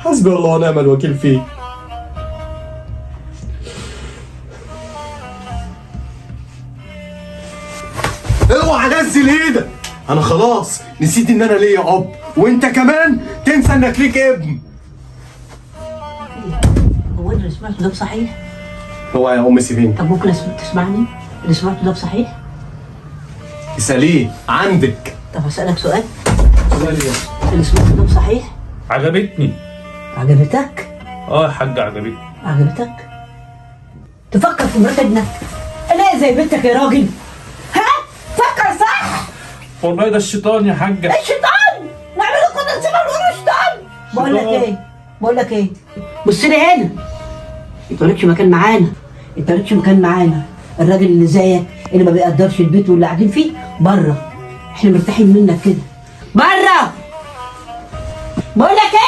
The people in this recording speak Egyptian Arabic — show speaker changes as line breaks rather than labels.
حسبي الله ونعم الوكيل فيه. اوعى نزل ايدك، انا خلاص نسيت ان انا ليا اب، وانت كمان تنسى انك ليك ابن.
هو اللي سمعته ده صحيح؟
هو يا ام سيفين.
طب ممكن تسمعني؟ اللي سمعته ده صحيح؟
اساليه عندك.
طب هسألك سؤال. اللي سمعته ده صحيح؟
عجبتني.
عجبتك؟
اه يا حاج عجبتني.
عجبتك؟ تفكر في مرات ابنك؟ انا زي بنتك يا راجل. ها؟ فكر صح.
والله ده الشيطان يا حاجة.
الشيطان نعمله كنا نسيبها ونقول الشيطان. بقول لك ايه؟ بقول لك ايه؟ بص لي هنا. انت مالكش مكان معانا، انت مالكش مكان معانا. الراجل اللي زيك اللي ما بيقدرش البيت واللي قاعدين فيه بره، احنا مرتاحين منك كده بره. بقول لك ايه؟